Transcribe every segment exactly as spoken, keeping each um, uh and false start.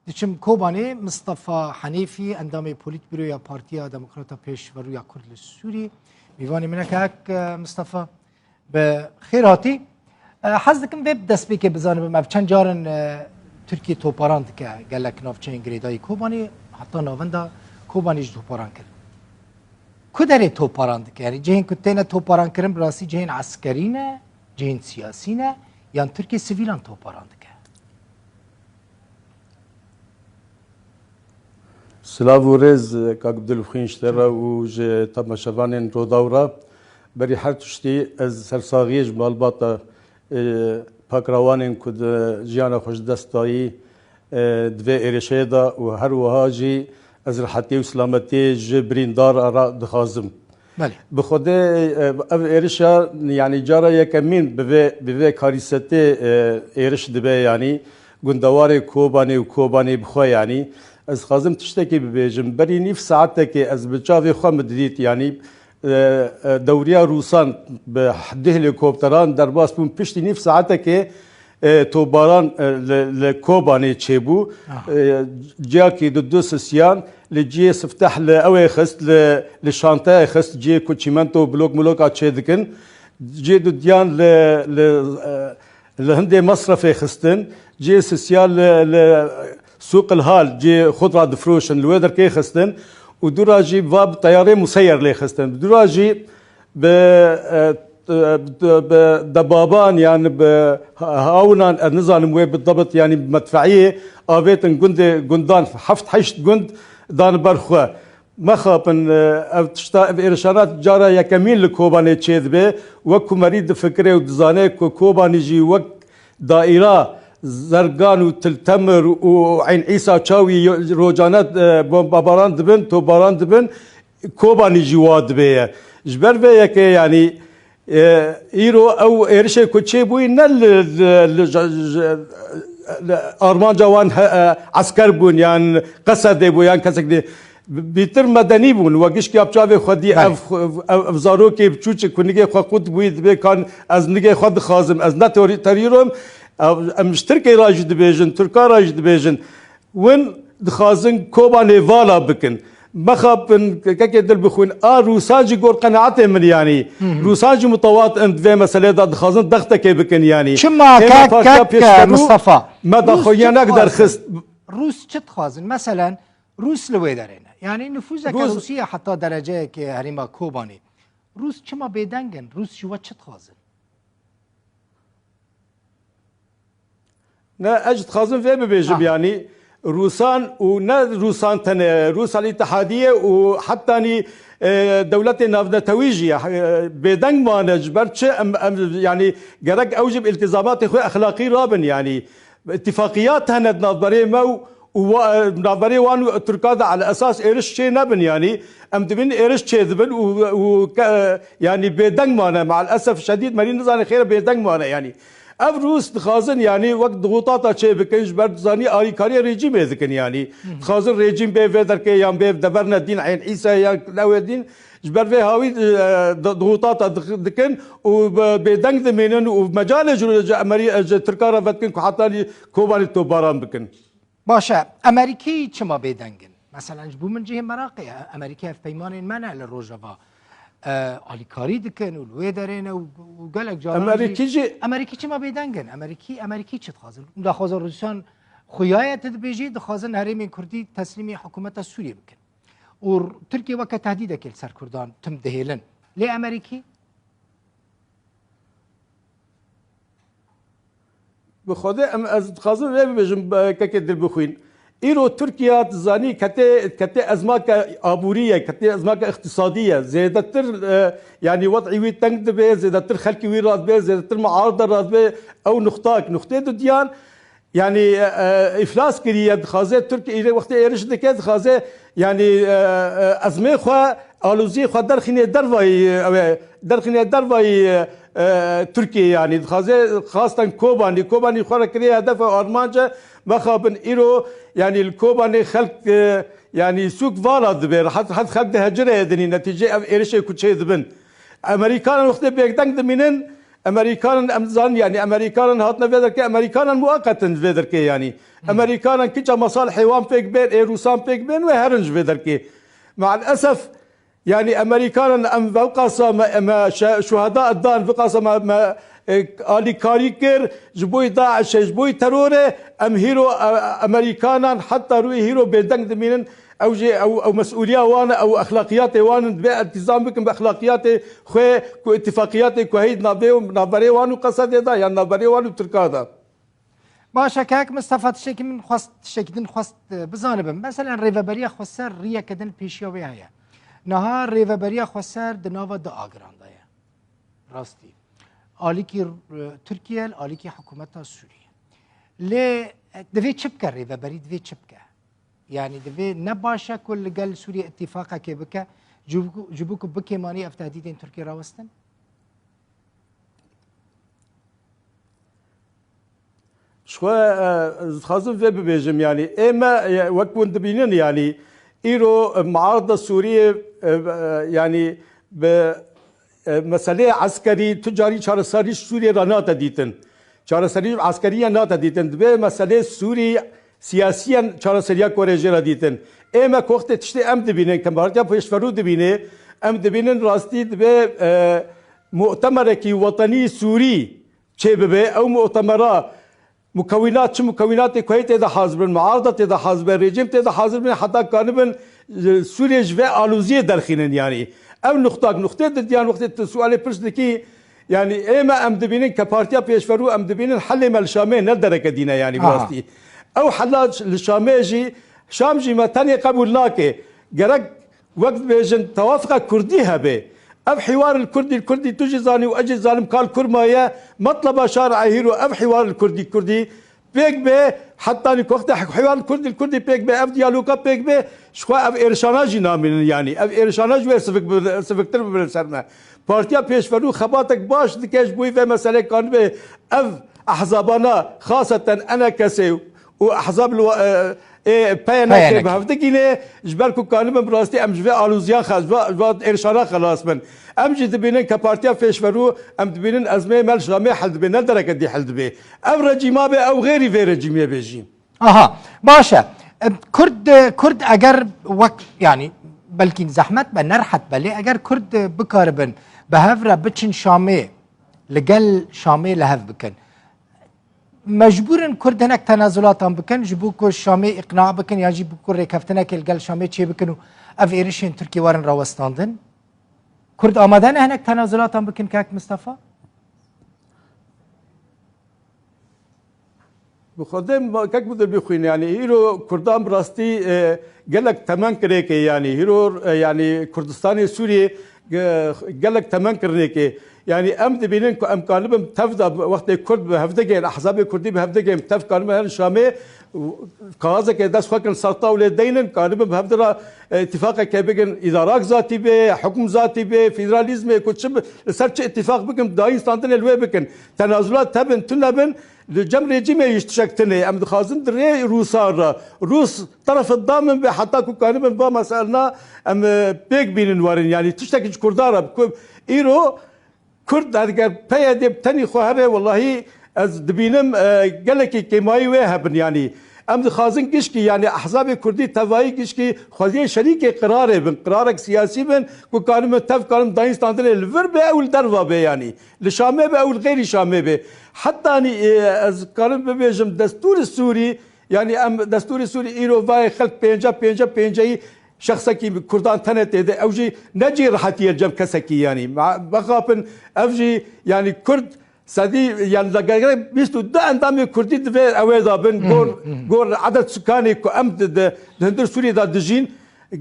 Diçim Kobanê, Mistefa Henêfî, endamê Polîtbîroya Partiya Demokrata Pêşverûya Kurd li Sûrî, mîvanê min e. Kak, e, Mistefa, bi xêr hatî. E, hez dikim vê bi destpêkê bizanibim, ev çend carin, e, Tirkiye toparan dike gelek navçeyên girêdayî Kobanê, heta navenda Kobanê jî toparan kir. Ku derê toparan dike? Yanî cihên ku têne toparan kirin bi rastî cihên eskerî ne, cihên siyasî ne, yan Tirkiye sivîlan toparan dike? Silav û rêz, kak Dilxwîn, ji te re û ji temaşevanên Rodaw re. Berî her tiştî ez sersaxiyê ji malbata, e, pakrawanên ku di jiyana xwe ji dest dayî, e, di vê êrişê de û her wiha jî ez rihetî û silametiyê ji birîndar re dixwazim. Belê. Bi Xwedê, e, ev êrişa, yanî cara yekemîn bi vê, bi vê karîsetê, e, êriş dibe, yanî gundewarê Kobanê û Kobanê bi xwe, yanî ez dixwazim tiştekî bibêjim. Berî nîv saetekê ez bi çavê xwe min didît, yanî, e, e, dewriya Rûsan bi deh helîkopteran derbas bûn. Piştî nîv saetekê e, tobaran, e, li, li Kobanê çêbû. Aha. E, ciyakî di du sisiyan li cihê sifteh li ew ê xist, li, li şanteyê xist, cihê ku çîmento blok mloka çêdikin. Cihê dudiyan li, li, e, li hindê mesrefê xistin. Cihê sisiyan li, li Sûqil Hal, cihê xudra difroşin, li wê derkê xistin. Û dûra jî va bi teyarê museyyer lê xistin. Dûra jî bi, e, bi, bi debaban, yani bi ha-, hawnan, ez nizanim wê bi debit, yani bi medfeiyê avêtin gundê, gundan, heft heşt gund dan ber xwe. Mexapin, e, ev tişta, ev êrişana cara yekemîn li Kobanê çêdibe. Wek ku merî difikire û dizane ku Kobanî jî wek daîra Zergan û Til Temir û Eyn Îsa Çawî rocane, e, bombabaran dibin, topbaran dibin. Kobanî jî wa dibe ye. Ji ber vê yekê, yanî, e, îro ew êrişê ku çêbûyî ne li, li, li, ji, ji, li armanca wan he, e, esker bûn, yan Qesedê bû, yan kesek dî. Bîtir medenî bûn, we gişkî bi çavê xwe dî. Belê. Ev, ev, ev zarokê biçûçik ku nigê xwe qut bûyî dibê kan ez nigê xwe dixwazim, ez ne terî-, terîr im. Ev, em ji Tirkê re jî dibêjin, Tirka re jî dibêjin. Win dixwazin Kobanê vala bikin. Mexapin kekê dil bixwin. A Rûsan jî gor qenaetê min, yanî. Hı hı. Rûsan jî mutewat in di vê meselê de, dixwazin dextekê bikin, yanî. Çima Ême kek, partiya kek, pêşverû Mistefa? Me Rûs daxuyaniyek çi dixwazin? Derxist. Rûs çi dixwazin? Meselen, Rûs li wê derê ne. Yanî nifûzeke Rûs Rûsî ye heta dereceyekê herêma Kobanê. Rûs çima bêdeng in? Rûs ji we çi dixwazin? Ne, ez dixwazim vê bibêjim, ha, yanî Rûsan û ne Rûsan tenê, Rûsan Îtihadiyê û hetanî, e, dewletê navnetewî jî, e, bêdeng mane. Ji ber çi? Em, em, yanî gerek ew jî bi îltîzamatê xwe exlaqî rabin, yanî îtîfaqiyat hene di navberê me û, û wa-, navberê wan û Tirka de ala esas êriş çê nebin, yanî em dibin êriş çê dibin û, û ke-, yanî bêdeng mane. Meal esef şedîd merî nizane xêre bêdeng mane, yanî. Ev Rûs dixwazin, yanî wek dixûtata çê bikin, ji ber dizanî alîkariyê rejîmê dikin, yanî. Hı hı. Dixwazin rejîm bê vê derkê yan bê deverne dîn, Eyn Îsa yan lewê dîn. Ji ber vê hawî, e, di-, dixûtata dix-, dikin û bi-, bêdeng dimînin û mecalê ji, ji Emerî-, ji Tirka re vedikin ku hetanî Kobanî topbaran bikin. Baş e, Emerîkî çima bêdeng in? Meselen, ji bo min cihê meraqê ye. Emerîkî hevpeymanên me ne li Rojava. E, alîkarî dikin û li wê derê ne û, û gelek caran Emerîkî jî, jî Emerîkî çima bêdeng in? Emerîkî, Emerîkî çi dixwazin? Daxwaza Rûsan xuya ye, tu dibêjî, dixwazin herêmên Kurdî teslîmî hikûmeta Sûriyê bikin. Û Tirkiye weke tehdîdekê li ser Kurdan tim dihêlin. Lê Emerîkî? Bi Xwedê em, ez dixwazim vê bibêjim, be-, kekê Dilbixwîn. Îro Tirkiye, dizanî, ketê, ketê ezmake aborî ye, ketê ezmake îqtisadî ye. Zêdetir, e, yanî wed'î wî teng dibe, zêdetir xelkî wî radibe, zêdetir muaride radibe. Ew nuxtak, nuxtê dudiyan, yanî, e, e, îflas kiriye, dixwaze Tirkiye, îrê wextê êriş dike, dixwaze, yanî, e, e, ezmê xwe, aloziyê xwe derxînê dervayî, e, ew ê, derxîne dervayî, e, e, Tirkiyê, yanî dixwaze xastan Kobanî, Kobanî xwe re kiriye hedef û armanc e. Mexabin îro, yanî li Kobanê xelk, e, yanî sûk vala dibe, rehet, rehet xelk dihecire dinî, netîcê ev êrişê ku çê dibin. Emerîkanan wextê bêdeng dimînin, Emerîkanan em dizanin, yanî Emerîkanan hatine vê derkê, Emerîkanan muwaqet in vê derkê, yanî Emerîkanan kiça mesalihê wan pêk bên, ê Rûsan pêk bên wê herin ji vê derkê. Me'el esef, yanî Emerîkanan em vewqasa me, me şe-, şuheda dan, vewqasa me, me, e, alîkarî kir, ji bo DAIŞ'ê, ji bo terorê, em hîro, e, Emerîkanan heta rûyê hîro bêdeng dimînin. Ew jî, ew, ew mesûliya wan e, ew exlaqiyatê wan in, divê iltîzam bikin bi exlaqiyatê xwe, ku îtîfaqiyatê ku heyî di navê, navberê wan û Qesedê de, yan navberê wan û Tirka de. Baş e, kek Mistefa, tiştekî min xwest, tiştekî din xwest, e, bizanibim. Meselen, Rêveberiya Xweser riyeke din pêşiya wê heye. Niha Rêveberiya Xweser di nava du agiran de ye. Rastî. Alîkî, e, Tirkiye, alîkî hikûmeta Sûriyê. Lê, e, divê çi bike rêveberî, divê çi bike? Yanî divê ne baş e ku li gel Sûriyê îtîfaqekê bike, ji bo ku, ji bo ku bikêmanî ev tehdîdên Tirkiyê rawestin? Ji xwe, e, ez dixwazim vê bibêjim, yanî ê me, e, wek hûn dibînin, yanî îro, e, miarda Sûriyê, e, e, yanî bi, e, meseleyê eskerî tu carî çareserî ji Sûriyê re nate dîtin. Çareserî eskerî ye nate dîtin. Divê meseleyê Sûrî siyasiyen çareseriya ku were jê re dîtin. Ê me ku wextê tiştê em dibînin, ke Partiya Pêşverû dibîne, em dibînin rastî divê, e, mutemerekî wetenî Sûrî çêbibe. Ew mutemera mukewînat, çi mukewînatê ku heyî tê de hazir bin, muarda tê de hazir be, rejîm tê de hazir bin, heta kanibin, e, Sûriyê ji vê aloziyê derxînin yanî. Ev nuxtak, nuxtê didiyan wextê tu sualê pirs dikî, yanî ê me em dibînin ke Partiya Pêşverû em dibînin helê me li Şamê ne dereke dîne yanî bi Aha. rastî. Ew hela li Şamê jî, Şam jî me tenê qebûl nake. Gerek wek dibêjin, tewafiqa kurdî hebe. Ev hiwar li kurdî, li kurdî tu jî zanî û ez jî zanim kal kur maye. Metleba şar'a hîro ev hiwar li kurdî, kurdî pêk be, hetanî ku wextê hiwar li kurdî, li kurdî pêk be, ev diyaloga pêk be, ji xwe ev êrişana jî namînin yanî. Ev êrişana ji wê sivik bi-, siviktir bibin ser me. Partiya Pêşverû xebatek baş dike ji bo vê meselê kanibe ev ehzabana, xaseten ENKS'ê û ehzab li wa-, e, ê PYNK'ê P Y N K. bi hev digîne, ji ber ku kanibin bi rastî em ji vê alûziyan xe-, ji va-, ji va êrişana xelas bin. Em jî dibînin ke Partiya Pêşverû, em dibînin ezmeyê me li Şamê hel dibe, ne dereke dî hel dibe. Ev rejîma be, ew xêrî vê rejîmê be jî. Aha, baş e. E, Kurd, e, Kurd eger wek, yanî belkî zehmet be, ne rehet be, lê eger Kurd, e, bikaribin bi hev re biçin Şamê, li gel Şamê li hev bikin, mecbûr in Kurd hinek tenazulatan bikin, ji bo ku Şamê îqna bikin, yan jî bo ku rêkeftinekê li gel Şamê çêbikin û ev êrişên Tirkiyê werin rawestandin? Kurd amade ne hinek tenazulatan bikin, kek Mistefa? Bi Xwedê ma-, kek Mudir bixwîne, yanî îro Kurdan bi rastî, e, gelek temenk rêkê, yanî îro, e, yanî Kurdistanê Sûriyê, e, gelek temenk rêkê. Yanî em dibînin ku em kanibin tev de wextê Kurd bi hevdegên, ehzabê Kurdî bi hevdegên tev kanibin herin Şamê, kaxezekê dest xwe kin saxta û lê deynin, kanibin bi hevdi re, e, îtîfaqeke bikin, îdarak zatî bê, hukm zatî bê, federalîzmê ku çi bi, li ser çi îtîfaq bikin, dayîn standinê li wê bikin. Tenazula tevin, tune bin, li cem rejîmê jî tişek tune. Em dixwazin di rê Rûsan re. Rûs terefê da min be heta ku kanibin va meselna em, e, pêk bînin werin. Yanî tiştekî ji Kurdan re. Ku îro Kurd eger PYD bi tenî xwe here, welahî ez dibînim, e, gelekî kêmayî wê hebin. Yanî em dixwazin gişkî, yanî ehzabê Kurdî tevayî gişkî xweziyê şerîkê qirarê bin, qirarek siyasî bin, ku kanibin tev kanin dayîn standinê li vir be ew li derva be yanî. Li Şamê be ew li xêrî Şamê be. Hetanî, e, ez karim bibêjim destûrê Sûrî, yanî em destûrê Sûrî îro vayê xelk pênce pênce pênceyî şexsekî bi Kurdan tenê tê de, ew jî ne cî rehetî ye cem kesekî yanî. Ma-, bixapin ev jî yanî Kurd sedî, yanî da gerek bîst û du endamê Kurdî divê ew ê da bin, Hı hı, gor, hı hı. gor edet sukanê ku em di, di, di hundir Sûriyê de dijîn,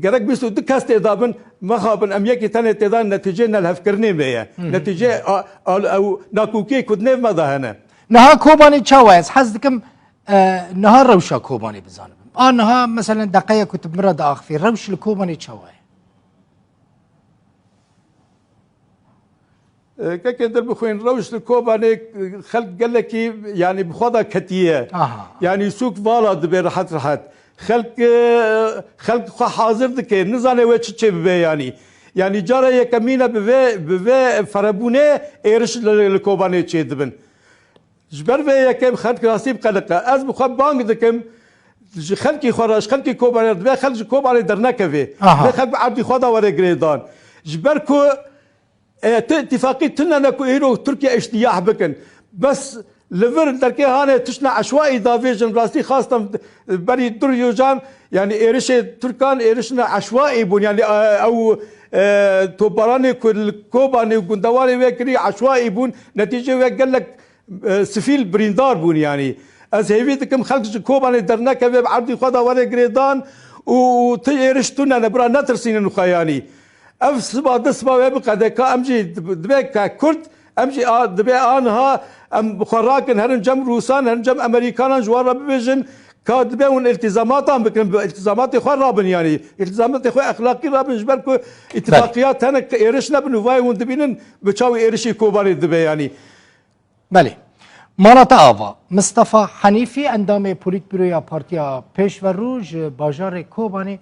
gerek bîst û du kes tê da bin, mixabin em yekî tenê tê da, netîcê nelhevkirinê me ye. Hı hı. Netîcê a, a, ew nakokiyê ku di nêv me de hene. Niha Kobanê çawa ye? Ez hez dikim, e, niha rewşa Kobanê bizanibim. A niha, meselen, deqeya ku tu bi min re diaxivî, rewş li Kobanê çawa ye? E, kekê Dilbixwîn, rewş li Kobanê, e, xelk gelekî, yanî bi xwe de ketiye. Aha. Yanî sûk vala dibe rehet rehet. Xelk, e, xelk xwe hazir dike, nizane wê çi çê bibe yanî. Yanî cara yekemîn e bi vê, bi vê ferebûnê êriş li, li Kobanê çêdibin. Ji ber vê yekê xelk rastî bi qeleq e. Ez bi xwe bang dikim, ji xelkî xwe re, ji xelkî Kobanê re, divê xelk ji Kobanê dernekeve. Aha. Divê xelk bi erdî xwe de were girêdan. Ji ber ku, e, tu îtîfaqî tune ne ku îro Tirkiye îştiyah bikin. Bes li vir derkê hanê tiştine eşwaî davêjin. Rastî xastem berî dur yojan, yanî êrişê Tirkan êrişine eşwaî bûn. Yanî, e, ew, e, topbaranê ku li Kobanê û gundewanê wê kirî eşwaî bûn. Netîcê wê gelek, e, sivîl birîndar bûn yanî. Ez hêvî dikim xelk ji Kobanê dernekeve, bi erdî xwe de were girêdan û, û ti êriş tune ne, bira netirsînin xwe yanî. Ev siba di siba wê bi qedeka em jî dib-, dibe ke Kurd, em jî a, dibe aniha em bi xwe rakin, herin cem Rûsan, herin cem Emerîkanan ji wan re bibêjin ka dibe hûn îltîzamatan bikin, bi îltîzamatê xwe rabin yanî. Îltîzamatê xwe exlaqî rabin, ji ber ku îtîfaqiyat hene ki êriş nebin û vayê hûn dibînin bi çaw êrişî Kobanê dibe yanî. Belê. Mala te ava. Mistefa Henîfî, endamê Polîtbûroya Partiya Pêşverû ji bajarê Kobanê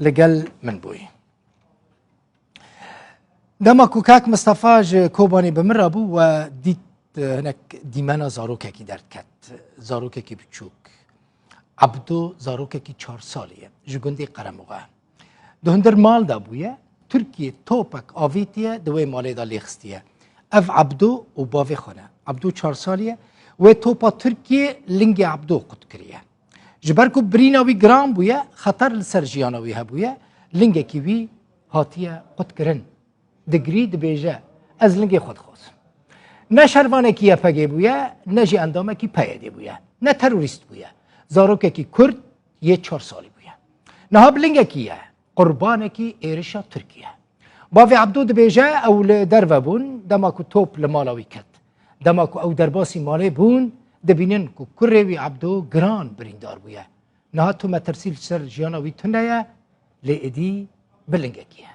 li gel min bûyî. Dema ku kak Mistefa ji Kobanê bi min re bû, we dît, e, hinek dîmena zarokekî derdiket. Zarokekî biçûk. Ebdo zarokekî çar salî ye. Ji gundê Qeremoxa. Di hundir mal de bûye. Tirkiyê topek avêtiye, di wê malê de lêxistiye. Ev Ebdo û bavê xwe ne. Ebdo çar salî ye. Wê topa Tirkiyê lingê Ebdo qut kiriye. Ji ber ku birîna wî giran bûye, xeter li ser jiyana wî hebûye, lingekî wî hatiye qutkirin. Digirî, dibêje, ez lingê xwe dixwazim. Ne şervanekî Y P G bûye, ne jî endamekî P Y D bûye. Ne terorîst bûye. Zarokekî Kurd yê çar salî bûye. Niha bi lingekî ye, qurbanekî êrişa Tirkiye. Bavê Ebdo dibêje, ew li derve bûn, dema ku top li mala wî ket. Dema ku ew derbasî malê bûn, dibînin ku kurê wî Ebdo giran birîndar bûye. Niha tu metirsî li ser jiyana wî tune ye, lê êdî bi lingekî ye.